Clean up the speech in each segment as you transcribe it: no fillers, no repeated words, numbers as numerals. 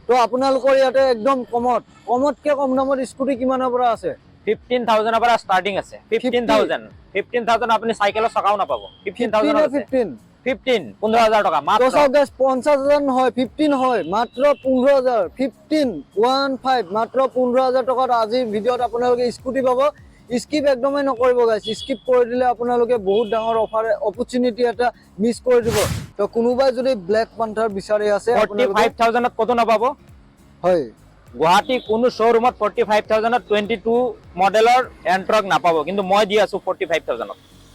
তো আপোনালোকৰ ইয়াতে একদম কমত, কমতকে কম দামত স্কুটি কিমানৰ পৰা আছে? 15,000ৰ পৰা ষ্টাৰ্টিং আছে। 15,000, 15,000, আপুনি চাইকেলৰ চকাও নাপাব 15,000। 15? 15, 15,000 টকা তো মাত্ৰ। চাওক গাইছ, 50,000 নহয়, 15 হয়, মাত্ৰ 15,000, 15, 15, মাত্ৰ 15,000 টকাত আজিৰ ভিডিঅ'ত আপোনালোকে স্কুটি পাব। স্কিপ একদমেই নকৰিব গাইছ। স্কিপ কৰি দিলে আপোনালোকে বহুত ডাঙৰ অফাৰ, অপৰচুনিটি এটা মিছ কৰি দিব। তো কোনোবাই যদি ব্লেক পান্থাৰ বিচাৰি আছে ফৰ্টি আপোনালোকে 5,000ত ক'তো নাপাব। গুৱাহাটী কোনো শ্ব'ৰুমত 45,000ত 22 মডেলৰ এণ্ট্ৰক নাপাব, কিন্তু মই দি আছো 45,000ত।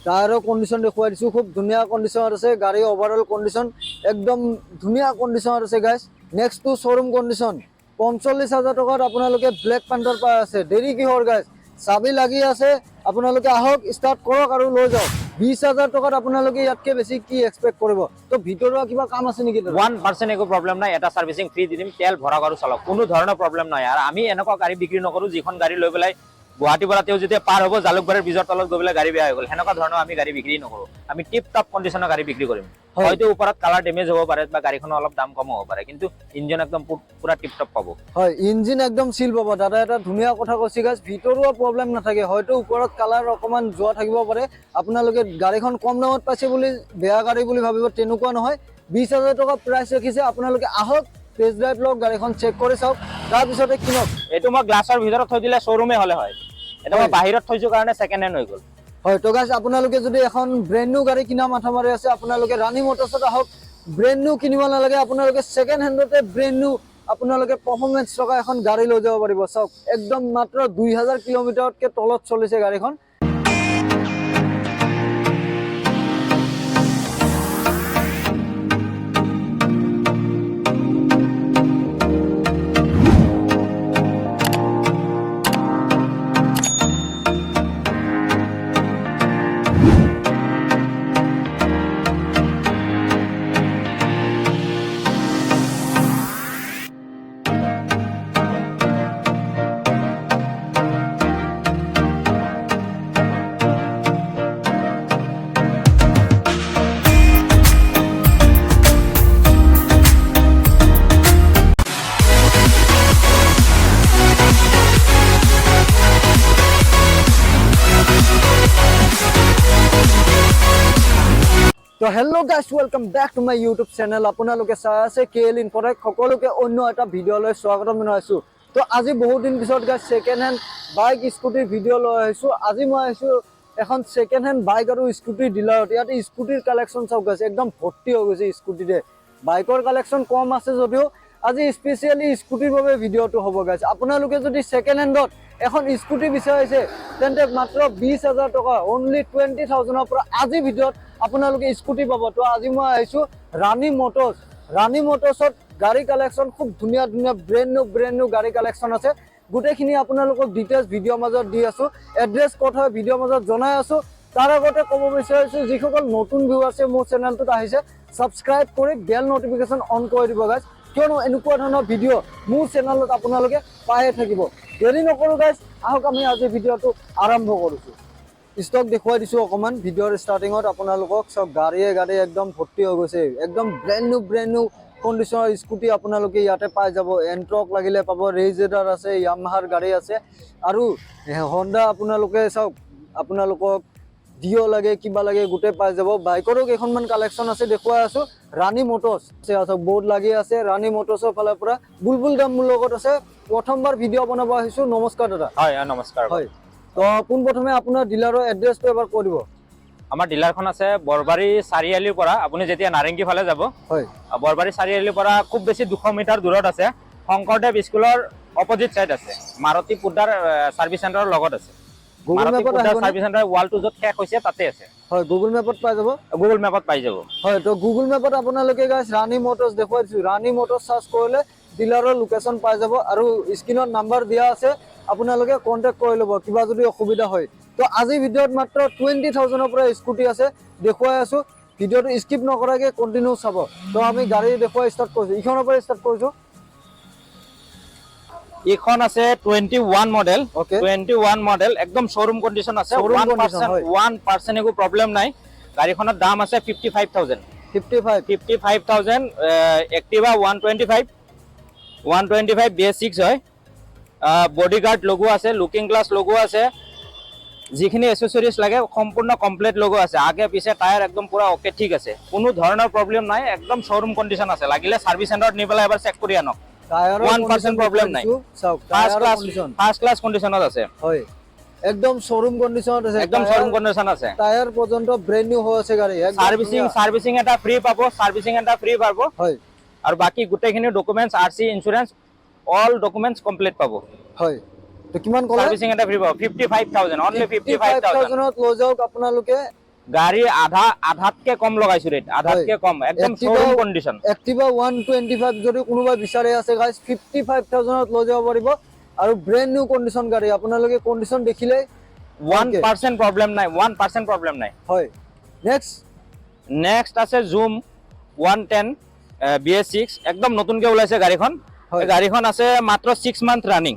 টায়াৰৰ কণ্ডিশ্যন দেখুৱাই দিছোঁ, খুব ধুনীয়া কণ্ডিশ্যনত আছে গাড়ী। অভাৰঅল কণ্ডিশ্যন একদম ধুনীয়া কণ্ডিশ্যনত আছে গাইছ, নেক্সট টু শ্ব'ৰুম কণ্ডিশ্যন। 45,000 টকাত আপোনালোকে ব্লেক পান্থাৰ পাই আছে। দেৰি কিহৰ গাইছ? চাবি লাগি আছে, আপোনালোকে আহক, ষ্টাৰ্ট কৰক আৰু লৈ যাওক। 20,000 টকাত আপোনালোকে ইয়াতকৈ বেছি কি এক্সপেক্ট কৰিব? তো ভিতৰুৱা কিবা কাম আছে নেকি দাদা? 1% একো প্ৰব্লেম নাই। এটা ছাৰ্ভিচিং ফ্ৰী দি দিম। তেল ভৰাওক আৰু চলাওক, কোনো ধৰণৰ প্ৰব্লেম নাই। আৰু আমি এনেকুৱা গাড়ী বিক্ৰী নকৰোঁ যিখন গাড়ী লৈ পেলাই গুৱাহাটীৰ পৰা তেওঁ যেতিয়া পাৰ হ'ব জালুকবাৰীৰ ব্ৰিজৰ তলত গৈ পেলাই গাড়ী বেয়া হৈ গ'ল, সেনেকুৱা ধৰণৰ আমি গাড়ী বিক্ৰী নকৰোঁ। আমি টিপ টপ কণ্ডিশ্যনৰ গাড়ী বিক্ৰী কৰিম। হয়তো ওপৰত কালাৰ ডেমেজ হ'ব পাৰে বা গাড়ীখনৰ অলপ দাম কম হ'ব পাৰে, কিন্তু ইঞ্জিন একদম পুৰা টিপ টপ পাব। হয়, ইঞ্জিন একদম চিল পাব। দাদা এটা ধুনীয়া কথা কৈছে গাইছ, ভিতৰুৱা প্ৰব্লেম নাথাকে। হয়তো ওপৰত কালাৰ অকণমান যোৱা থাকিব পাৰে। আপোনালোকে গাড়ীখন কম দামত পাইছে বুলি বেয়া গাড়ী বুলি ভাবিব, তেনেকুৱা নহয়। 20,000 টকা প্ৰাইচ ৰাখিছে। আপোনালোকে আহক, টেষ্ট ড্ৰাইভ লওক, গাড়ীখন চেক কৰি চাওক, তাৰপিছতে কিনক। এইটো মই গ্লাছৰ ভিতৰত থৈ দিলে শ্ব'ৰুমে হ'লে হয়, এইটো মই বাহিৰত থৈছো কাৰণে ছেকেণ্ড হেণ্ড হৈ গ'ল। হয়, তো গাইছ, আপোনালোকে যদি এখন ব্ৰেণ্ড নিউ গাড়ী কিনা মাথা মাৰি আছে, আপোনালোকে ৰাণী মটৰ্ছত আহক। ব্ৰেণ্ড নিউ কিনিব নালাগে, আপোনালোকে ছেকেণ্ড হেণ্ডতে ব্ৰেণ্ড নিউ আপোনালোকে পাৰফৰ্মেঞ্চ থকা এখন গাড়ী লৈ যাব পাৰিব। চাওক, একদম মাত্ৰ 2000 কিলোমিটাৰতকৈ তলত চলিছে গাড়ীখন। তো hello guys, welcome back to my YouTube channel. আপোনালোকে চাই আছে কে এল ইনফটেক। সকলোকে অন্য এটা ভিডিঅ'লৈ স্বাগতম জনাইছোঁ। তো আজি বহুত দিন পিছত গাইছ ছেকেণ্ড হেণ্ড বাইক, স্কুটিৰ ভিডিঅ' লৈ আহিছোঁ। আজি মই আহিছোঁ এখন ছেকেণ্ড হেণ্ড বাইক আৰু স্কুটিৰ ডিলাৰত। ইয়াতে স্কুটিৰ কালেকশ্যন চাওক গাইছ, একদম ভৰ্তি হৈ গৈছে স্কুটিতে। বাইকৰ কালেকশ্যন কম আছে যদিও আজি স্পেচিয়েলি স্কুটিৰ বাবে ভিডিঅ'টো হ'ব গাইছ। আপোনালোকে যদি ছেকেণ্ড হেণ্ডত এখন স্কুটি বিচাৰিছে, তেন্তে মাত্ৰ 20,000 টকা, অনলি 20,000ৰ পৰা আজি ভিডিঅ'ত আপোনালোকে স্কুটি পাব। তো আজি মই আহিছোঁ ৰাণী মটৰ্ছ। ৰাণী মটৰ্ছত গাড়ী কালেকশ্যন খুব ধুনীয়া ধুনীয়া, ব্ৰেণ্ড নিউ ব্ৰেণ্ড নিউ গাড়ী কালেকশ্যন আছে। গোটেইখিনি আপোনালোকক ডিটেইলছ ভিডিঅ'ৰ মাজত দি আছোঁ। এড্ৰেছ ক'ত হয় ভিডিঅ'ৰ মাজত জনাই আছোঁ। তাৰ আগতে ক'ব বিচাৰিছোঁ, যিসকল নতুন ভিউৱাৰ্ছে মোৰ চেনেলটোত আহিছে, ছাবস্ক্ৰাইব কৰি বেল নটিফিকেশ্যন অন কৰি দিব গাইছ, কিয়নো এনেকুৱা ধৰণৰ ভিডিঅ' মোৰ চেনেলত আপোনালোকে পায়ে থাকিব। দেৰি নকৰোঁ গাইছ, আহক আমি আজি ভিডিঅ'টো আৰম্ভ কৰিছোঁ। ষ্টক দেখুৱাই দিছোঁ অকণমান ভিডিঅ'ৰ ষ্টাৰ্টিঙত আপোনালোকক। চব গাড়ীয়ে গাড়ী একদম ভৰ্তি হৈ গৈছে। একদম ব্ৰেণ্ড নিউ ব্ৰেণ্ড নিউ কণ্ডিশ্যনৰ স্কুটি আপোনালোকে ইয়াতে পাই যাব। এণ্ট্ৰক লাগিলে পাব, ৰেজেডাৰ আছে, য়ামাহাৰ গাড়ী আছে আৰু হণ্ডা। আপোনালোকে চাওক, আপোনালোকক ডিঅ' লাগে, কিবা লাগে, গোটেই পাই যাব। বাইকৰো কেইখনমান কালেকশ্যন আছে, দেখুৱাই আছোঁ। ৰাণী মটৰ্ছ আছে, বৰ্ড লাগি আছে ৰাণী মটৰ্ছৰ ফালৰ পৰা। বুলবুল দাম মোৰ লগত আছে, প্ৰথমবাৰ ভিডিঅ' বনাব আহিছোঁ। নমস্কাৰ দাদা। হয়, নমস্কাৰ। হয়, তো পোনপ্ৰথমে আপোনাৰ ডিলাৰৰ এড্ৰেছটো এবাৰ কৈ দিব। আমাৰ ডিলাৰখন আছে বৰবাৰী চাৰিআলিৰ পৰা আপুনি যেতিয়া নাৰেংগী ফালে যাব, বৰবাৰী চাৰিআলিৰ পৰা খুব বেছি 200 মিটাৰ দূৰত আছে। শংকৰদেৱ স্কুলৰ অপজিট চাইড আছে, মাৰুতি পোদ্দাৰ ছাৰ্ভিচ চেণ্টাৰৰ লগত আছে। গুগল মাৰুতি মেপত পোদ্দাৰ আহিব নে? ছাৰ্ভিচ চেণ্টাৰ ৱালটো য'ত শেষ হৈছে তাতে আছে। হয়, গুগল মেপত পাই যাব। গুগল মেপত পাই যাব। হয়, তো গুগল মেপত আপোনালোকে গাইছ ৰাণী মটৰ্ছ দেখুৱাই দিছোঁ। ৰাণী মটৰ্ছ চাৰ্চ কৰিলে ডিলাৰৰ লোকেশ্যন পাই যাব আৰু স্ক্ৰীণত নাম্বাৰ দিয়া আছে, আপোনালোকে কণ্টেক্ট কৰি ল'ব কিবা যদি অসুবিধা হয়। তো আজিৰ ভিডিঅ'ত মাত্ৰ 20,000ৰ পৰা স্কুটি আছে, দেখুৱাই আছোঁ। ভিডিঅ'টো স্কিপ নকৰাকৈ কণ্টিনিউ চাব। তো আমি গাড়ী দেখুৱাই ষ্টাৰ্ট কৰিছোঁ, ইখনৰ পৰা ষ্টাৰ্ট কৰিছোঁ। এইখন আছে 21 মডেল। 21 মডেল, একদম শ্ব'ৰুম কণ্ডিশ্যন আছে। Showroom one condition, percent 1% একো প্ৰব্লেম নাই। গাড়ীখনৰ দাম আছে 55,000। 55? 55,000, Activa 125। 125 BS6 হয়। বডি গাৰ্ড লগোৱা আছে, লুকিং গ্লাছ লগোৱা আছে, যিখিনি এচেচৰিজ লাগে সম্পূৰ্ণ কমপ্লিট লগোৱা আছে। আগে পিছে টায়াৰ একদম পুৰা অ'কে, ঠিক আছে, কোনো ধৰণৰ প্ৰব্লেম নাই, একদম শ্ব'ৰুম কণ্ডিশ্যন আছে। লাগিলে ছাৰ্ভিচ চেণ্টাৰত নি পেলাই এবাৰ চেক কৰি আনক। টায়াৰৰ 1% problem নাই। চাওক, ফাৰ্ষ্ট টায়াৰৰ ক্লাছ, কণ্ডিশ্যন। ফাৰ্ষ্ট ক্লাছ কণ্ডিশ্যনত আছে। হয়, একদম শ্ব'ৰুম কণ্ডিশ্যনত আছে। একদম শ্ব'ৰুম কণ্ডিশ্যন আছে। টায়াৰ পৰ্যন্ত ব্ৰেণ্ড নিউ হৈ আছে গাড়ী, একদম চাৰ্ভিচিং ধুনীয়া। চাৰ্ভিচিং এটা ফ্ৰী পাব, চাৰ্ভিচিং এটা ফ্ৰী পাব। আৰু বাকী গোটেইখিনি documents, RC, insurance, all documents complete পাব। হয়, তো কিমান ক'লে? চাৰ্ভিচিং এটা ফ্ৰী পাব, 55,000, only 55,000। 55,000ত লৈ যাওক আপোনালোকে। গাড়ী আধাতকে কম লগাইছো ৰেট, আধাতকে কম, একদম শ্ব'ৰুম কণ্ডিশ্যন। এক্টিভা 125 যদি কোনোবাই বিচাৰি আছে গাইজ, 55,000ত লৈ যাব পাৰিব আৰু ব্ৰেণ্ড নিউ কণ্ডিশ্যন গাড়ী। আপোনালোকে কণ্ডিশ্যন দেখিলে 1% প্ৰব্লেম নাই, 1% প্ৰব্লেম নাই। হয়, নেক্সট? নেক্সট আছে জুম 110 BS6, একদম নতুনকে ওলাইছে গাড়ীখন। এই গাড়ীখন আছে মাত্ৰ 6 মান্থ ৰানিং,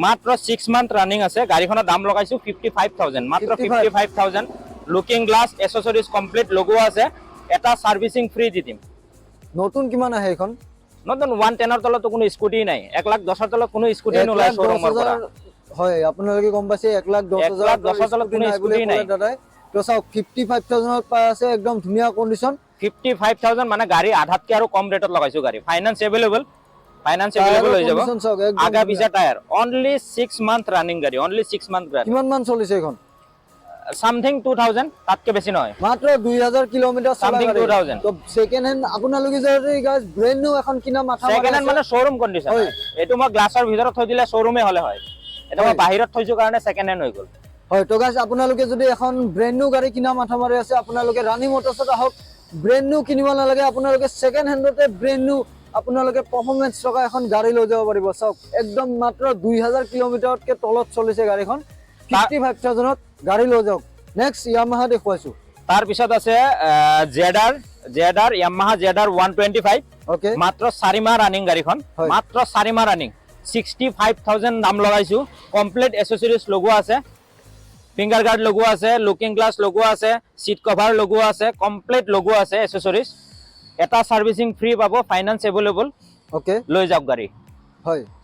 মাত্ৰ 6 মান্থ ৰানিং আছে। গাড়ীখনৰ দাম লগাইছো 55,000, মাত্ৰ 55। 55,000। Looking glass, accessories complete লগোৱা আছে, এটা চাৰ্ভিচিং ফ্ৰী দি দিম। নতুন কিমান আহে এইখন? নতুন 110ৰ তলতো কোনো স্কুটি নাই, 1 লাখ 10ৰ তলত কোনো স্কুটি এক নোলায় লাখ দহ শ্ব'ৰুমৰ পৰা। হাজাৰ। হয়, আপোনালোকে গম পাইছে, এক লাখ দহ এক হাজাৰ লাখ দহৰ তলত কোনো নাই বুলি স্কুটি নাই। ক'লে দাদাই। তো চাওক, 55,000ত পাই আছে, একদম ধুনীয়া কণ্ডিশ্যন। 55,000 মানে গাড়ী আধাতকে আৰু কম ৰেটত লগাইছো গাড়ী। ফাইনেন্স এভেইলেবল, ফাইনেন্স এভেইলেবল হৈ যাব। চাওক, একদম আগা ধুনীয়া। পিছা টায়াৰ, অনলি 6 মান্থ ৰানিং গাড়ী, অনলি 6 মান্থ ৰানিং। কিমান মান চলিছে এইখন? চামথিং 2,000, তাতকে বেছি নহয়। মাত্ৰ 2,000 কিলোমিটাৰ। Something 2000। তো ছেকেণ্ড হেণ্ড আপোনালোকে যদি গাইজ ব্ৰেণ্ড নিউ এখন কিনা মাথা মাৰি ছেকেণ্ড হেণ্ড আছে, মানে শ্ব'ৰুম কণ্ডিশ্যন। এইটো মই গ্লাছৰ ভিতৰত থৈ দিলে শ্ব'ৰুমে হ'লে হয়, এইটো মই বাহিৰত থৈছো কাৰণে ছেকেণ্ড হেণ্ড হৈ গ'ল। হয়, তো গাইজ, আপোনালোকে যদি এখন ব্ৰেণ্ড নিউ গাড়ী কিনা মাথা মাৰি আছে, আপোনালোকে ৰাণী মটৰ্ছত আহক। ব্ৰেণ্ড নিউ কিনিব নালাগে, আপোনালোকে ছেকেণ্ড হেণ্ডতে ব্ৰেণ্ড নিউ আপোনালোকে পাৰফৰ্মেঞ্চ থকা এখন গাড়ী লৈ যাব পাৰিব। চাওক, একদম মাত্ৰ 2,000 কিলোমিটাৰতকৈ তলত চলিছে গাড়ীখন। 55,000ত গাড়ী লৈ যাওক। নেক্সট য়ামাহা দেখুৱাইছো। তাৰপিছত আছে জেডাৰ, জেডাৰ, য়ামাহা জেডাৰ 125। মাত্ৰ 4 মাহ ৰানিং গাড়ীখন। মাত্ৰ 4 মাহ ৰানিং, 65,000 দাম লগাইছো। কমপ্লিট এচেচৰিজ লগোৱা আছে, ফিংগাৰ গাৰ্ড লগোৱা আছে, লুকিং গ্লাছ লগোৱা আছে, চিট কভাৰ লগোৱা আছে, কমপ্লিট লগোৱা আছে এচেচৰিজ। এটা চাৰ্ভিচিং ফ্ৰী পাব, ফাইনেন্স এভেইলেবল। লৈ যাওক গাড়ী।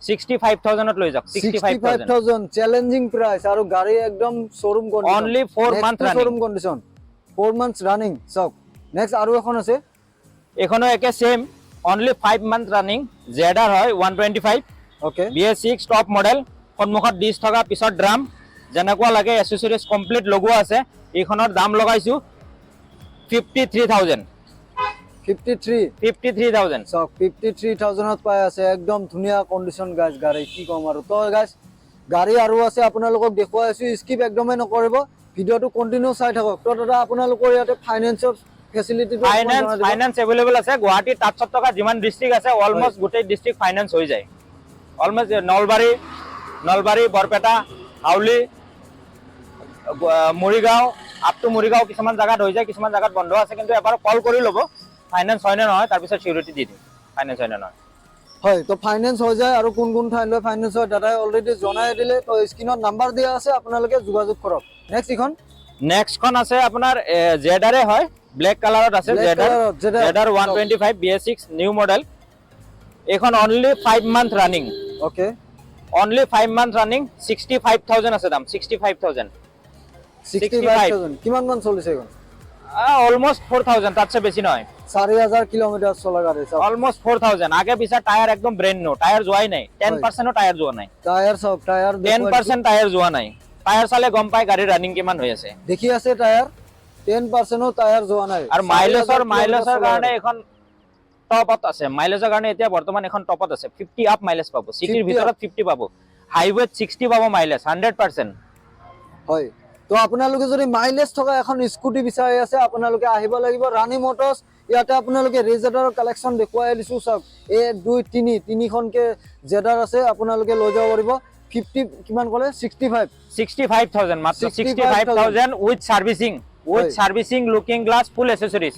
65,000ত লৈ যাওক, sixty sixty five five thousand. Thousand, challenging price আৰু গাড়ী একদম showroom condition. Only 4 month running. Showroom condition, 4 months running. চাওক, নেক্সট আৰু এখন আছে। এইখনো একে same, only 5 month running, ZR হয় 125। BS6 top model, সন্মুখত ডিছ থকা, পিছত ড্ৰাম, যেনেকুৱা লাগে এচেচৰিজ কমপ্লিট লগোৱা আছে। এইখনৰ দাম লগাইছো 53,000। 53? 53,000। চাওক, 53,000ত পাই আছে, একদম ধুনীয়া কণ্ডিশ্যন গাইজ গাড়ী, কি ক'ম আৰু। তো গাইজ, গাড়ী আৰু আছে, আপোনালোকক দেখুৱাই আছো, স্কিপ একদমেই নকৰিব, ভিডিঅ'টো কণ্টিনিউ চাই থাকক। তো দাদা, আপোনালোকৰ ইয়াতে ফাইনেন্সৰ ফেচিলিটিটো? ফাইনেন্স এভেইলেবল আছে। গুৱাহাটীৰ টাচত থকা যিমান ডিষ্ট্ৰিক্ট আছে, অলমষ্ট গোটেই ডিষ্ট্ৰিক্ট ফাইনেন্স হৈ যায়। অলমষ্ট নলবাৰী, বৰপেটা, হাউলি, মৰিগাঁও, আপ টু মৰিগাঁও কিছুমান জাগাত হৈ যায়, কিছুমান জাগাত বন্ধ আছে। কিন্তু এবাৰ কল কৰি ল'ব ফাইনেন্স হয় নে নহয়, তাৰপিছত চিউৰিটি দি দিম ফাইনেন্স হয় নে নহয়। হয়, তো ফাইনেন্স হৈ যায় আৰু কোন কোন ঠাইলৈ ফাইনেন্স হয় দাদাই অলৰেডি জনাই দিলে। তো স্ক্ৰীণত নাম্বাৰ দিয়া আছে, আপোনালোকে যোগাযোগ কৰক। নেক্সট ইখন? নেক্সটখন আছে আপোনাৰ জেড আৰে হয়, ব্লেক কালাৰত আছে। Black Z R. colour ত, ZR। ZR 125 BS6 new model. এইখন only 5 month running. Only 5 month running, 65,000 আছে দাম, 65,000। 65,000। কিমান মান চলিছে এইখন? অলমষ্ট 4,000, তাতছে বেছি নহয়। 4,000 কিলোমিটাৰ চলা গাড়ী, চাওক। অলমষ্ট 4,000। আগে পিছে টায়াৰ একদম ব্ৰেণ্ড নিউ, টায়াৰ যোৱাই নাই, টেন পাৰ্চেণ্টো টায়াৰ যোৱা নাই। টায়াৰ চাওক, টায়াৰ 10% টায়াৰ যোৱা নাই। টায়াৰ চালে গম পাই গাড়ীৰ ৰানিং কিমান হৈ আছে। দেখি আছে, টায়াৰ 10%ও টায়াৰ যোৱা নাই। আৰু 4,000 মাইলেজৰ কিলোমিটাৰ মাইলেজৰ চলা কাৰণে গাড়ী। এইখন টপত আছে। মাইলেজৰ কাৰণে এতিয়া বৰ্তমান এখন টপত আছে। 50 আপ মাইলেজ পাব চিটিৰ 50 ভিতৰত, 50 পাব, হাইৱেত 60 পাব মাইলেজ, 100%। হয়, তো আপোনালোকে যদি মাইলেজ থকা এখন স্কুটি বিচাৰি আছে, আপোনালোকে আহিব লাগিব ৰাণী মটৰ্ছ। ইয়াতে আপোনালোকে ৰেজেডাৰৰ কালেকশ্যন দেখুৱাই দিছোঁ। চাওক, এক, দুই, তিনি, তিনিখনকে জেডাৰ আছে, আপোনালোকে লৈ যাব পাৰিব। 50 কিমান ক'লে, 65? 65,000, মাত্ৰ 65,000 with servicing, with servicing, looking glass, full accessories.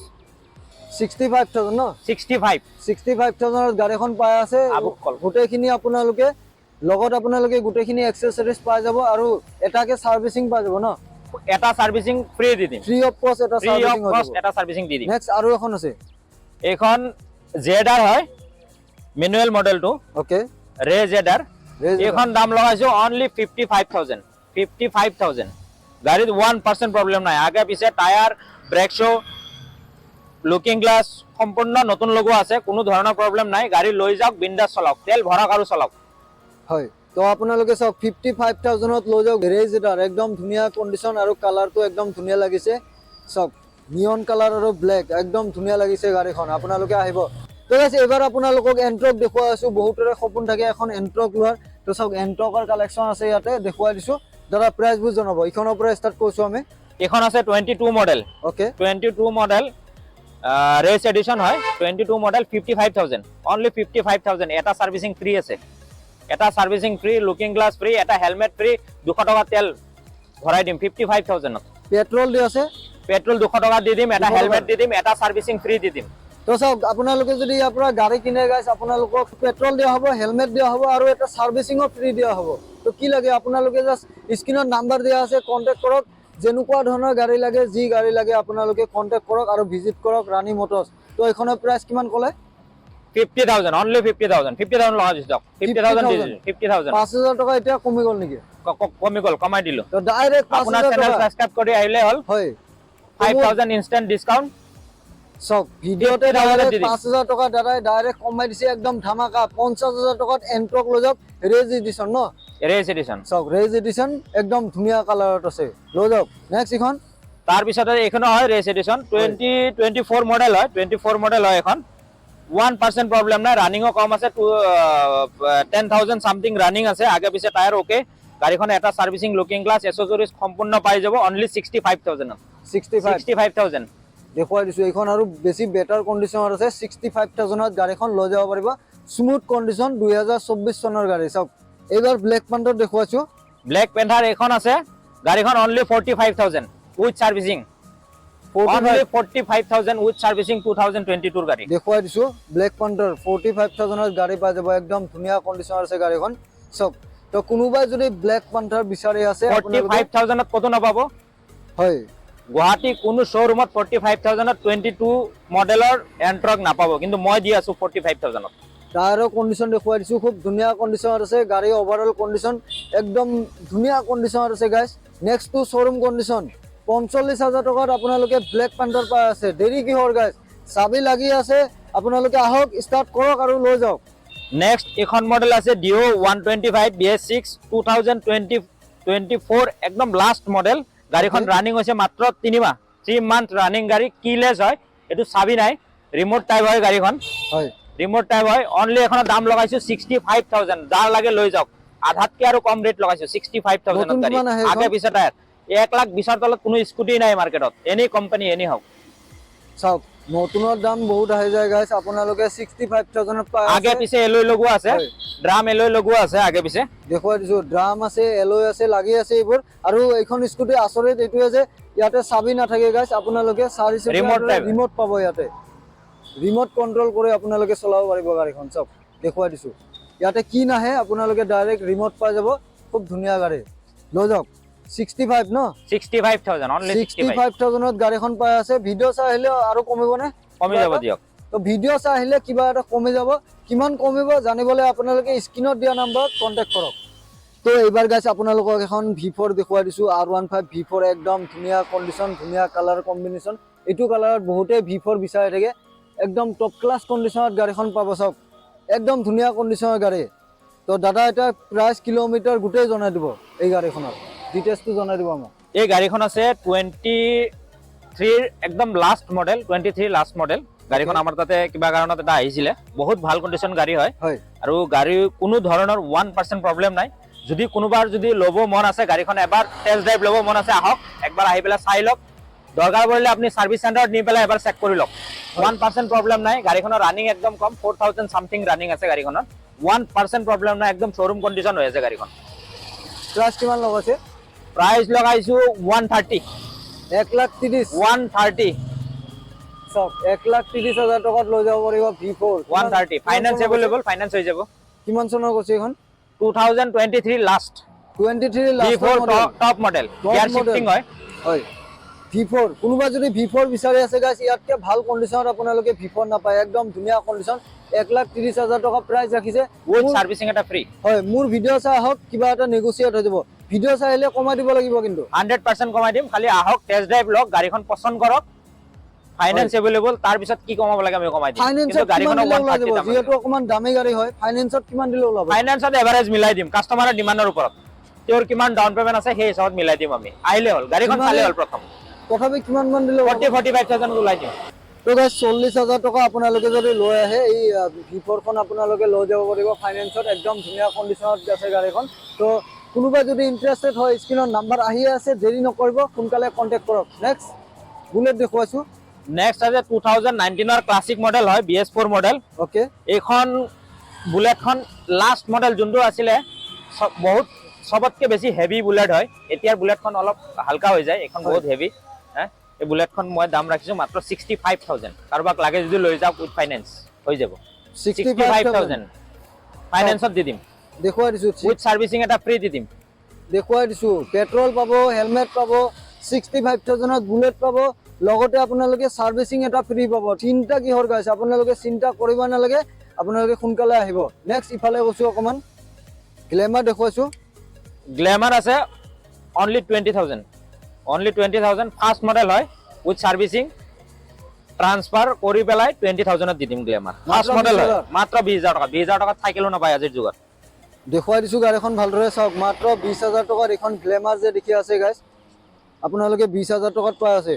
65,000 ন? 65। 65,000ত গাড়ীখন পাই আছে। আবুক কল। গোটেইখিনি আপোনালোকে লগত, আপোনালোকে গোটেইখিনি এক্সেচৰিজ পাই যাব আৰু এটাকে চাৰ্ভিচিং পাই যাব ন? এটা চাৰ্ভিচিং ফ্ৰী দি দিম। ফ্ৰী অফ কষ্ট এটা ফ্ৰী অফ চাৰ্ভিচিং হৈ কষ্ট যাব। এটা চাৰ্ভিচিং দি দিম। নেক্সট আৰু এখন আছে। এইখন জেড আৰ হয়, মেনুৱেল মডেলটো, ৰে জেডাৰ। এইখন দাম লগাইছো only 55,000, 55,000। গাড়ীত 1% প্ৰব্লেম নাই। আগে পিছে tyre, brake shoe', looking glass সম্পূৰ্ণ নতুন লগোৱা আছে। কোনো ধৰণৰ প্ৰব্লেম নাই। গাড়ী লৈ যাওক, বিন্দাছ চলাওক, তেল ভৰাওক আৰু চলাওক। হয়, তো আপোনালোকে চাওক, 55,000ত লৈ যাওক ৰে জেডাৰ। একদম ধুনীয়া কণ্ডিশ্যন আৰু কালাৰটো একদম ধুনীয়া লাগিছে। চাওক, নিয়ন কালাৰ আৰু ব্লেক, একদম ধুনীয়া লাগিছে গাড়ীখন। আপোনালোকে আহিব। ঠিক আছে, এইবাৰ আপোনালোকক এণ্ট্ৰক দেখুৱাই আছো। বহুতৰে সপোন থাকে এখন এণ্ট্ৰক লোৱাৰ। তো চাওক, এণ্ট্ৰকৰ কালেকশ্যন আছে ইয়াতে, দেখুৱাই দিছো। দাদা, প্ৰাইচবোৰ জনাব। ইখনৰ পৰা ষ্টাৰ্ট কৰিছো আমি। এইখন আছে 22 মডেল। 22 model, race edition হয়। 22 model, 55,000, only 55,000। এটা ছাৰ্ভিচিং ফ্ৰী আছে, এটা servicing free, looking glass free, এটা হেলমেট ফ্ৰী, 200 টকা তেল ভৰাই দিম 55,000ত। পেট্ৰল দি আছে? পেট্ৰল 200 টকা দি দিম, এটা 200 টকা। হেলমেট দি দিম, এটা ছাৰ্ভিচিং ফ্ৰী দি দিম। তো চাওক, আপোনালোকে যদি ইয়াৰ পৰা গাড়ী কিনে গাইছ, আপোনালোকক পেট্ৰল দিয়া হ'ব, হেলমেট দিয়া হ'ব আৰু এটা ছাৰ্ভিচিঙো ফ্ৰী দিয়া হ'ব। তো কি লাগে? আপোনালোকে জাষ্ট স্ক্ৰীণত নাম্বাৰ দিয়া আছে, কণ্টেক্ট কৰক। যেনেকুৱা ধৰণৰ গাড়ী লাগে, যি গাড়ী লাগে, আপোনালোকে কণ্টেক্ট কৰক আৰু ভিজিট কৰক ৰাণী মটৰ্ছ। তো এইখনৰ প্ৰাইচ কিমান ক'লে? 50,000, only 50,000। 50,000 লগাই দিছোঁ দিয়ক, 50,000 দি 50,000। দিছোঁ, 50,000। 5,000 টকা এতিয়া কমি গ'ল নেকি? কমি গ'ল, কমাই দিলোঁ। তো ডাইৰেক্ট পাঁচ আপোনাৰ হাজাৰ চেনেল টকা। ছাবস্ক্ৰাইব কৰি আহিলে হ'ল। 5,000 ইনষ্টেণ্ট ডিছকাউণ্ট। চাওক, ভিডিঅ'তে 50,000 ডাইৰেক্ট দি দিম। 5,000 টকা দাদাই ডাইৰেক্ট কমাই দিছে। একদম ধামাকা, 50,000 টকাত এণ্ট্ৰক লৈ যাওক। ৰেজ এডিশ্যন ন? Race edition. চাওক, ৰেজ এডিশ্যন, একদম ধুনীয়া কালাৰত আছে, লৈ যাওক। নেক্সট ইখন। তাৰপিছতে এইখনো হয় ৰেচ এডিশ্যন, 2024 মডেল হয়। 24 মডেল হয় এখন। 1% প্ৰব্লেম নাই। ৰানিঙো কম আছে, two 10,000 something running আছে। আগে পিছে টায়াৰ অ'কে। গাড়ীখন এটা ছাৰ্ভিচিং, লুকিং গ্লাছ, এচেচৰিজ সম্পূৰ্ণ পাই যাব অনলি 65,000ত। 65? 65,000। দেখুৱাই দিছো, এইখন আৰু বেছি বেটাৰ কণ্ডিশ্যনত আছে। 65,000ত গাড়ীখন লৈ যাব পাৰিব। স্মুথ কণ্ডিশ্যন, 2024 চনৰ গাড়ী। চাওক, এইবাৰ ব্লেক পেন্থাৰ দেখুৱাইছো। ব্লেক পেন্থাৰ এইখন আছে। গাড়ীখন only 45,000 with servicing, only 45,000 with servicing, 2022ৰ গাড়ী। দেখুৱাই দিছো, ব্লেক পেন্থাৰ 45,000ত গাড়ী পাই যাব। একদম ধুনীয়া কণ্ডিশ্যনত আছে গাড়ীখন, চাওক। তো কোনোবাই যদি ব্লেক পেন্থাৰ বিচাৰি আছে ফৰ্টি 5,000ত ক'তো নাপাব। গুৱাহাটী কোনো শ্ব'ৰুমত 45,000ত 22 মডেলৰ এণ্ট্ৰক নাপাব, কিন্তু মই দি আছো 45,000ত। টায়াৰৰ কণ্ডিশ্যন দেখুৱাই দিছো, খুব ধুনীয়া কণ্ডিশ্যনত আছে গাড়ী। অভাৰঅল কণ্ডিশ্যন একদম ধুনীয়া কণ্ডিশ্যনত আছে গাইছ, নেক্সট টু শ্ব'ৰুম কণ্ডিশ্যন। 45,000 টকাত আপোনালোকে ব্লেক পেন্থাৰ পাই আছে। দেৰি কিহৰ গাইছ? চাবি লাগি আছে। আপোনালোকে আহক, ষ্টাৰ্ট কৰক আৰু লৈ যাওক। নেক্সট এইখন মডেল আছে ডিঅ' 125 BS6, 2024 একদম লাষ্ট মডেল। গাড়ীখন ৰানিং হৈছে মাত্ৰ 3 মাহ, 3 মান্থ ৰানিং গাড়ী। কিলেছ হয় এইটো, চাবি নাই, ৰিম'ট টাইপ হয় গাড়ীখন। ৰিম'ট টাইপ হয়। অনলি এখনৰ দাম লগাইছো 65,000। যাৰ লাগে লৈ যাওক। আধাতকে আৰু কম ৰেট লগাইছো, 65,000ত নতুন গাড়ী। কিমান আহে এইখন? আগে পিছে টায়াৰ। 1 লাখ 20ৰ তলত কোনো স্কুটি নাই মাৰ্কেটত, এনি কোম্পানী, এনি হওক। চাওক, নতুনৰ দাম বহুত আহি যায় গাইছ। আপোনালোকে 65,000ত পাই আগে আছে। পিছে এলয় লগোৱা আছে। ড্ৰাম এলয় লগোৱা আছে আগে পিছে। দেখুৱাই দিছো, ড্ৰাম আছে, এলয় আছে, লাগি আছে এইবোৰ। আৰু এইখন স্কুটি আচৰিত এইটোৱে যে ইয়াতে চাবি নাথাকে গাইছ। আপোনালোকে চাৰি Remote type। Remote পাব ইয়াতে। ৰিম'ট কণ্ট্ৰল কৰি আপোনালোকে চলাব পাৰিব গাড়ীখন। চাওক, দেখুৱাই দিছো, ইয়াতে কি নাহে, আপোনালোকে ডাইৰেক্ট ৰিম'ট পাই যাব। খুব ধুনীয়া গাড়ী, লৈ যাওক। 65 ন? 65,000, only sixty sixty five. 5,000ত গাড়ীখন পাই আছে। ভিডিঅ' চাই আহিলে আৰু কমিবনে? কমি যাব দিয়ক। তো ভিডিঅ' চাই আহিলে কিবা এটা কমি যাব। কিমান কমিব জানিবলৈ আপোনালোকে স্ক্ৰীণত দিয়া নাম্বাৰত কণ্টেক্ট কৰক। তো এইবাৰ গাইছ, আপোনালোকক এখন ভি4 দেখুৱাই দিছোঁ, R15 V4। একদম ধুনীয়া কণ্ডিশ্যন, ধুনীয়া কালাৰ কম্বিনেশ্যন। এইটো কালাৰত বহুতেই ভি4 বিচাৰি থাকে। একদম টপ ক্লাছ কণ্ডিশ্যনত গাড়ীখন পাব। চাওক, একদম ধুনীয়া কণ্ডিশ্যনৰ গাড়ী। তো দাদা, এতিয়া প্ৰাইচ, কিলোমিটাৰ গোটেই জনাই দিব। এই গাড়ীখনৰ ডিটেইলছটো জনাই দিব আমাক। এই গাড়ীখন আছে 23ৰ একদম last model, 23 last model. গাড়ীখন আমাৰ তাতে কিবা কাৰণত এটা আহিছিলে। বহুত ভাল কণ্ডিশ্যন গাড়ী হয়। আৰু গাড়ী কোনো ধৰণৰ 1% প্ৰব্লেম নাই। যদি কোনোবাৰ যদি ল'ব মন আছে গাড়ীখন, এবাৰ টেষ্ট ড্ৰাইভ ল'ব মন আছে, আহক একবাৰ, আহি পেলাই চাই লওক। দৰকাৰ পৰিলে আপুনি ছাৰ্ভিচ চেণ্টাৰত নি পেলাই এবাৰ চেক কৰি লওক। 1% প্ৰব্লেম নাই। গাড়ীখনৰ ৰানিং একদম কম, 4,000 চামথিং ৰানিং আছে গাড়ীখনৰ। 1% প্ৰব্লেম নাই, একদম শ্ব'ৰুম কণ্ডিশ্যন হৈ আছে গাড়ীখন। প্ৰাইচ কিমান লগাইছে? প্ৰাইচ লগাইছো 130। 1 লাখ 30? 130। চাওক, 1,30,000 টকাত লৈ যাব পাৰিব ভি4। 130, finance available, finance হৈ যাব। কিমান চনৰ কৈছে এইখন? 2023 last. 23। V4 top model, Top gear model. Shifting হয়। হয়, ভি ভি4। কোনোবা যদি ভি4 বিচাৰি আছে গাইছ, ইয়াতকৈ ভাল কণ্ডিশ্যনত আপোনালোকে ভি4 নাপায়। একদম ধুনীয়া কণ্ডিশ্যন। 1,30,000 টকা প্ৰাইচ ৰাখিছে। উইথ চাৰ্ভিচিং এটা ফ্ৰী। হয়, মোৰ ভিডিঅ' চাই আহক, কিবা এটা নেগচিয়েট হৈ যাব। ভিডিঅ' চাই আহিলে কমাই দিব লাগিব কিন্তু। 100% কমাই দিম। খালি আহক, টেষ্ট ড্ৰাইভ লওক, গাড়ীখন পচন্দ কৰক, ফাইনেন্স এভেইলেবল। তাৰপিছত কি কমাব লাগে আমি কমাই দিম। ফাইনেন্সত কিন্তু কিমান গাড়ীখনক দিলে ওৱান ওলাই যাব? থাৰ্টি। যিহেতু অকণমান দামী গাড়ী হয়, ফাইনেন্সত কিমান দিলে ওলাব? ফাইনেন্সত এভাৰেজ মিলাই দিম কাষ্টমাৰৰ ডিমাণ্ডৰ ওপৰত। তেওঁৰ কিমান ডাউন পেমেণ্ট আছে, সেই হিচাপত মিলাই দিম আমি। আহিলে হ'ল, গাড়ীখন চালে হ'ল প্ৰথম। তথাপি কিমান মান দিলে ওলাব? 40-45 থাউজেণ্ড ওলাই দিম। তো গাইছ, 40,000 টকা আপোনালোকে যদি লৈ আহে, এই ভি4খন আপোনালোকে লৈ যাব পাৰিব ফাইনেন্সত। একদম ধুনীয়া কণ্ডিশ্যনত আছে গাড়ীখন। তো কোনোবা যদি ইণ্টাৰেষ্টেড হয়, স্ক্ৰীণত নাম্বাৰ আহিয়ে আছে, দেৰি নকৰিব, সোনকালে কণ্টেক্ট কৰক। নেক্সট বুলেট দেখুৱাইছোঁ। নেক্সট আছে 2019ৰ ক্লাছিক মডেল হয়, BS4 model. এইখন বুলেটখন লাষ্ট মডেল যোনটো আছিলে, বহুত চবতকে বেছি হেভি বুলেট হয়। এতিয়াৰ বুলেটখন অলপ হালকা হৈ যায়, এইখন বহুত হেভি। এই বুলেটখন মই দাম ৰাখিছোঁ মাত্ৰ 65,000। কাৰোবাক লাগে যদি লৈ যাওক, উইথ ফাইনেন্স হৈ যাব। Sixty sixty five five thousand. Thousand ফাইনেন্সত দি দিম। দেখুৱাই দিছোঁ। উইথ চাৰ্ভিচিং এটা ফ্ৰী দি দিম। দেখুৱাই দিছোঁ, পেট্ৰল পাব, হেলমেট পাব, 65,000ত বুলেট পাব, লগতে আপোনালোকে ছাৰ্ভিচিং এটা ফ্ৰী পাব। চিন্তা কিহৰ গাইছ? আপোনালোকে চিন্তা কৰিব নালাগে, আপোনালোকে সোনকালে আহিব। নেক্সট ইফালে গৈছোঁ, অকণমান গ্লেমাৰ দেখুৱাইছোঁ। গ্লেমাৰ আছে only 20,000, only 20,000। First model হয়, উইথ চাৰ্ভিচিং ট্ৰান্সফাৰ কৰি পেলাই 20,000ত দি দিম গ্লেমাৰ। ফাৰ্ষ্ট মডেল হয়। 20,000? মাত্ৰ 20,000 টকা। 20,000 টকাত চাইকেলো নাপায় আজিৰ যুগত। দেখুৱাই দিছোঁ, গাড়ীখন ভালদৰে চাওক। মাত্ৰ 20,000 টকাত এইখন গ্লেমাৰ যে দেখি আছে গাইছ, আপোনালোকে 20,000 টকাত পাই আছে।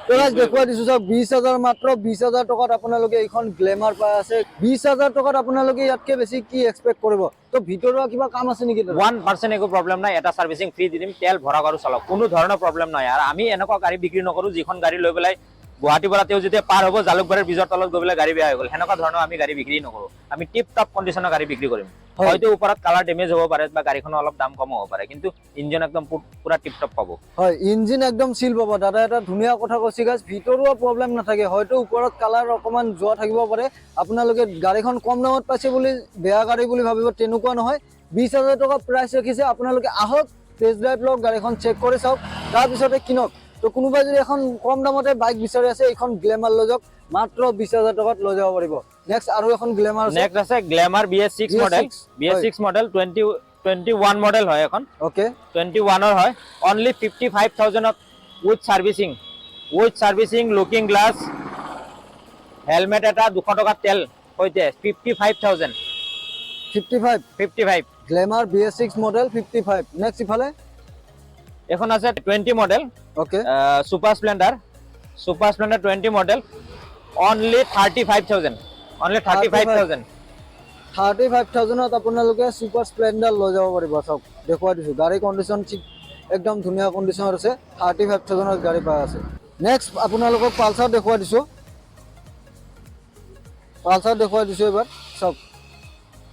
তো গাইছ, দেখুৱাই দিছোঁ, চাওক। 20,000, মাত্ৰ 20,000 টকাত আপোনালোকে এইখন গ্লেমাৰ পাই আছে। 20,000 টকাত আপোনালোকে ইয়াতকে বেছি কি এক্সপেক্ট কৰিব? তো ভিতৰুৱা কিবা কাম আছে নেকি দাদা? 1% একো প্ৰব্লেম নাই। এটা চাৰ্ভিচিং ফ্ৰী দি দিম। তেল ভৰাওক আৰু চলাওক, কোনো ধৰণৰ প্ৰব্লেম নাই। আৰু আমি এনেকুৱা গাড়ী বিক্ৰী নকৰোঁ যিখন গাড়ী লৈ পেলাই গুৱাহাটীৰ পৰা তেওঁ যেতিয়া পাৰ হ'ব, জালুকবাৰীৰ ব্ৰিজৰ তলত গৈ পেলাই গাড়ী বেয়া হৈ গ'ল। সেনেকুৱা ধৰণৰ আমি গাড়ী বিক্ৰী নকৰোঁ। আমি টিপ টপ কণ্ডিশ্যনৰ গাড়ী বিক্ৰী কৰিম। হয়তো ওপৰত কালাৰ ডেমেজ হ'ব পাৰে বা গাড়ীখনৰ অলপ দাম কমো হ'ব পাৰে, কিন্তু ইঞ্জিন একদম পুৰা টিপ টপ পাব। হয়, ইঞ্জিন একদম চিল পাব। দাদা এটা ধুনীয়া কথা কৈছে গাইছ, ভিতৰুৱা প্ৰব্লেম নাথাকে। হয়তো ওপৰত কালাৰ অকণমান যোৱা থাকিব পাৰে। আপোনালোকে গাড়ীখন কম দামত পাইছে বুলি বেয়া গাড়ী বুলি ভাবিব, তেনেকুৱা নহয়। 20,000 টকা প্ৰাইচ ৰাখিছে। আপোনালোকে আহক, টেষ্ট ড্ৰাইভ লওক, গাড়ীখন চেক কৰি চাওক, তাৰপিছতে কিনক। তো কোনোবাই যদি এখন কম দামতে বাইক বিচাৰি আছে, এইখন গ্লেমাৰ লৈ যাওক, মাত্ৰ 20,000 টকাত লৈ যাব পাৰিব। নেক্সট আৰু এখন গ্লেমাৰ আছে। নেক্সট আছে glamour BS6 model. BS6, BS6 model, 2021 model হয় এখন। 21ৰ হয়, only 55,000ত with servicing, with servicing, looking glass, helmet এটা, 200 টকাৰ তেল সৈতে 55,000। 55? 55। Glamour BS6 model, 55। Next ইফালে? এখন আছে 20 model. Super Splendor, super Splendor 20 model, only 35,000, only 35,000। 35,000ত আপোনালোকে ছুপাৰ স্প্লেণ্ডাৰ লৈ যাব পাৰিব। চাওক, দেখুৱাই দিছোঁ, গাড়ী কণ্ডিশ্যন ঠিক একদম ধুনীয়া কণ্ডিশ্যনত আছে। 35,000ত গাড়ী পাই আছে। নেক্সট আপোনালোকক পালচাৰ দেখুৱাই দিছোঁ। পালচাৰ দেখুৱাই দিছোঁ এইবাৰ। চাওক,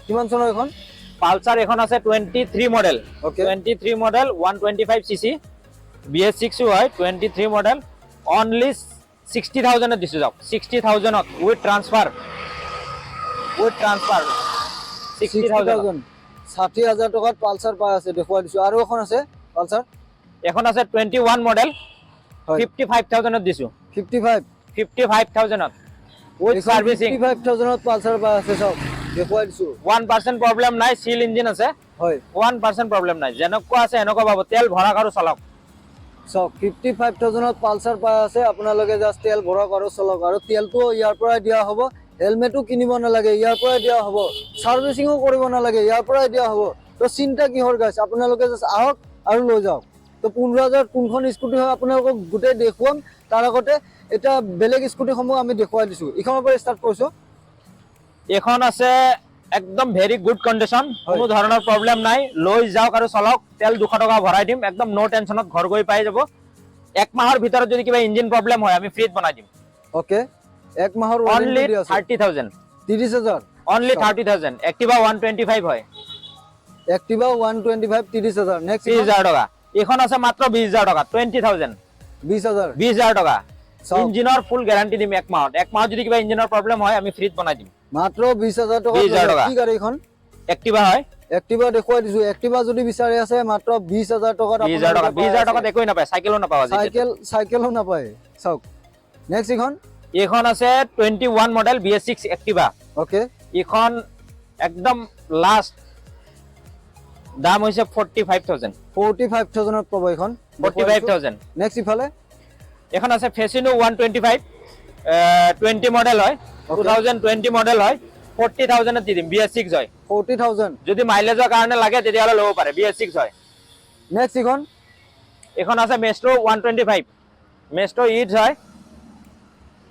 কিমান চনৰ এইখন? পালচাৰ এখন আছে 23 model. 23 model, 125 cc, BS6ও হয়। 23 মডেল, অনলি 60,000ত দিছোঁ যাওক। 60,000ত with transfer, with transfer sixty sixty thousand. Thousand, 60,000 টকাত পালচাৰ পাই আছে। দেখুৱাই দিছোঁ, আৰু এখন আছে পালচাৰ। এখন আছে 21 মডেল। 55,000ত দিছোঁ। 55? 55,000ত উইথ চাৰ্ভিচিং। 55,000ত পালচাৰ পাই আছে। চাওক, দেখুৱাই দিছোঁ। 1% প্ৰব্লেম নাই, চিল ইঞ্জিন আছে। 1% প্ৰব্লেম নাই, যেনেকুৱা আছে এনেকুৱা পাব। তেল ভৰাওক আৰু চলাওক। চাওক, 55,000ত পালচাৰ পাই আছে। আপোনালোকে জাষ্ট তেল ভৰাওক আৰু চলাওক। আৰু তেলটোও ইয়াৰ পৰাই দিয়া হ'ব, হেলমেটো কিনিব নালাগে, ইয়াৰ পৰাই দিয়া হ'ব, ছাৰ্ভিচিঙো কৰিব নালাগে, ইয়াৰ পৰাই দিয়া হ'ব। তো চিন্তা কিহৰ গাইছ? আপোনালোকে জাষ্ট আহক আৰু লৈ যাওক। তো 15,000ত কোনখন স্কুটি হয় আপোনালোকক গোটেই দেখুৱাম। তাৰ আগতে এতিয়া বেলেগ স্কুটিসমূহ আমি দেখুৱাই দিছোঁ। ইখনৰ পৰা ষ্টাৰ্ট কৰিছোঁ। এইখন আছে একদম ভেৰি গুড কণ্ডিশ্যন। কোনো ধৰণৰ প্ৰব্লেম নাই। লৈ যাওক আৰু চলাওক। তেল 200 টকা ভৰাই দিম। একদম ন' টেনশ্যনত ঘৰ গৈ পাই যাব। এক মাহৰ ভিতৰত যদি কিবা ইঞ্জিন প্ৰব্লেম হয়, আমি ফ্ৰীত বনাই দিম। অ'কে, এক মাহৰ অনলি warranty আছে। 30,000। 30,000? অনলি 30,000। এক্টিভা 125 হয়। এক্টিভা 125, 30,000। নেক্সট? 30,000 টকা। এইখন আছে মাত্ৰ 20,000 টকা, 20,000। 20,000? 20,000 টকা। চাওক। ইঞ্জিনৰ ফুল গেৰাণ্টি দিম এক মাহত। এক মাহত যদি কিবা ইঞ্জিনৰ প্ৰব্লেম হয়, আমি ফ্ৰীত বনাই দিম। মাত্ৰ 20,000 টকা। 20,000 টকা। কি গাড়ী এইখন? এক্টিভা হয়। এক্টিভা দেখুৱাই দিছো। এক্টিভা যদি বিচাৰি আছে, মাত্ৰ 20,000 টকাত। 20,000 টকা, 20,000 টকাত একোৱেই নাপায়, চাইকেলো নাপাব আজি। চাইকেলো নাপায়। চাওক, নেক্সট এইখন। এইখন আছে 21 মডেল BS6 Activa. এইখন একদম লাষ্ট দাম হৈছে 45,000। 45,000ত পাব এইখন। 45,000। নেক্সট ইফালে। এইখন আছে ফেচিনো 125, 20 মডেল হয়, 2020 মডেল হয়, 40,000ত দি দিম। BS6 হয়। 40,000। যদি মাইলেজৰ কাৰণে লাগে, তেতিয়াহ'লে ল'ব পাৰে। BS6 হয়। নেক্সট এইখন। এইখন আছে মেষ্ট্ৰ' 125, মেষ্ট্ৰ' it's হয়,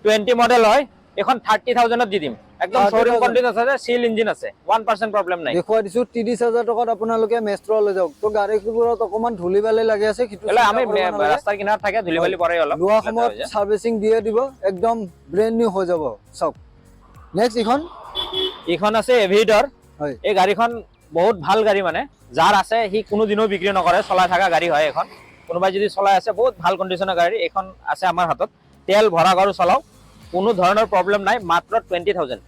20 মডেল হয়। এইখন 30,000ত দি দিম। একদম 30,000। শ্ব'ৰুম কণ্ডিশ্যন আছে, চিল ইঞ্জিন আছে, 1% প্ৰব্লেম নাই। দেখুৱাই দিছো, 30,000 টকাত আপোনালোকে মেষ্ট্ৰ লৈ যাওক। তো গাড়ীবোৰত অকণমান ধূলি বালি লাগি আছে, সেইটো এইবিলাক চিন্তা আমি কৰিব নালাগে। ৰাস্তাৰ কিনাৰত থাকে, ধূলি বালি পৰে অলপ। লোৱা লেতেৰা সময়ত হৈ যায়। চাৰ্ভিচিং দিয়ে দিব, একদম ব্ৰেণ্ড নিউ হৈ যাব। চাওক, নেক্সট এইখন। এইখন আছে এভিয়েটৰ। এই গাড়ীখন বহুত ভাল গাড়ী, মানে যাৰ আছে সি কোনোদিনো বিক্ৰী নকৰে, চলাই থকা গাড়ী হয় এইখন। কোনোবাই যদি চলাই আছে, বহুত ভাল কণ্ডিশ্যনৰ গাড়ী এইখন আছে আমাৰ হাতত। তেল ভৰা আৰু চলাওক, কোনো ধৰণৰ প্ৰব্লেম নাই। মাত্ৰ 20,000।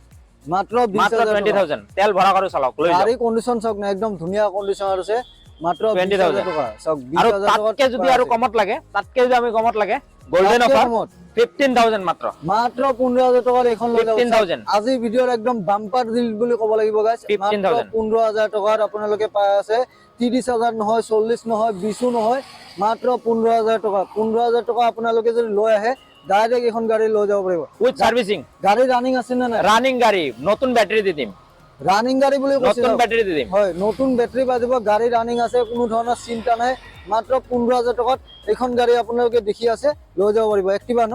মাত্ৰ বিশ মাত্ৰ হাজাৰ টুৱেণ্টি টকা। থাউজেণ্ড। তেল ভৰা আৰু চলাওক, লৈ যাওক। গাড়ী কণ্ডিশ্যন চাওক না, একদম ধুনীয়া কণ্ডিশ্যনত আছে। মাত্ৰ 20,000 20,000 টকা। চাওক, বিশ আৰু হাজাৰ টকাত তাতকে যদি পাই আৰু আছে। কমত লাগে, তাতকে যদি আমি কমত লাগে, গল্ডেন তাতকে অফাৰ। কমত? 15,000 মাত্ৰ। মাত্ৰ 15,000 টকাত এইখন লৈ যাব। 15,000। আজিৰ ভিডিঅ'ৰ একদম বাম্পাৰ ডিল বুলি ক'ব লাগিব গাইছ। 15,000। 15,000 টকাত আপোনালোকে পাই আছে। 30,000 নহয়, 40 নহয়, 20ও নহয়, মাত্ৰ 15,000 টকা। 15,000 টকা আপোনালোকে যদি লৈ আহে, ডাইৰেক্ট এইখন গাড়ী লৈ যাব পাৰিব। With servicing. গাড়ী ৰানিং আছে নে নাই? ৰানিং গাড়ী, নতুন বেটাৰী দি দিম। ৰানিং গাড়ী বুলি কৈছে। নতুন বেটাৰী দি দিম। হয়, নতুন বেটাৰী পাই যাব। গাড়ী ৰানিং আছে, কোনো ধৰণৰ চিন্তা নাই। মাত্ৰ 15,000 টকাত এইখন গাড়ী আপোনালোকে দেখি আছে, লৈ যাব পাৰিব। এক্টিভা ন?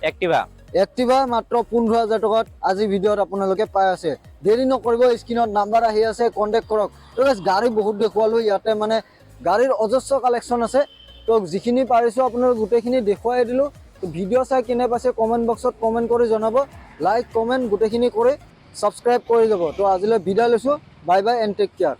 এক্টিভা। এক্টিভা মাত্ৰ 15,000 টকাত আজি ভিডিঅ'ত আপোনালোকে পাই আছে। দেৰি নকৰিব, স্ক্ৰীণত নাম্বাৰ আহি আছে, কণ্টেক্ট কৰক। তো guys, গাড়ী বহুত দেখুৱালোঁ। ইয়াতে মানে গাড়ীৰ অজস্ৰ কালেকশ্যন আছে। তো যিখিনি পাৰিছোঁ, আপোনালোক গোটেইখিনি দেখুৱাই দিলোঁ। ভিডিঅ' চাই কেনে পাইছে, কমেণ্ট বক্সত কমেণ্ট কৰি জনাব। লাইক, কমেণ্ট গোটেইখিনি কৰি ছাবস্ক্ৰাইব কৰি যাব। তো আজিলৈ বিদায় লৈছোঁ। Bye bye and take care.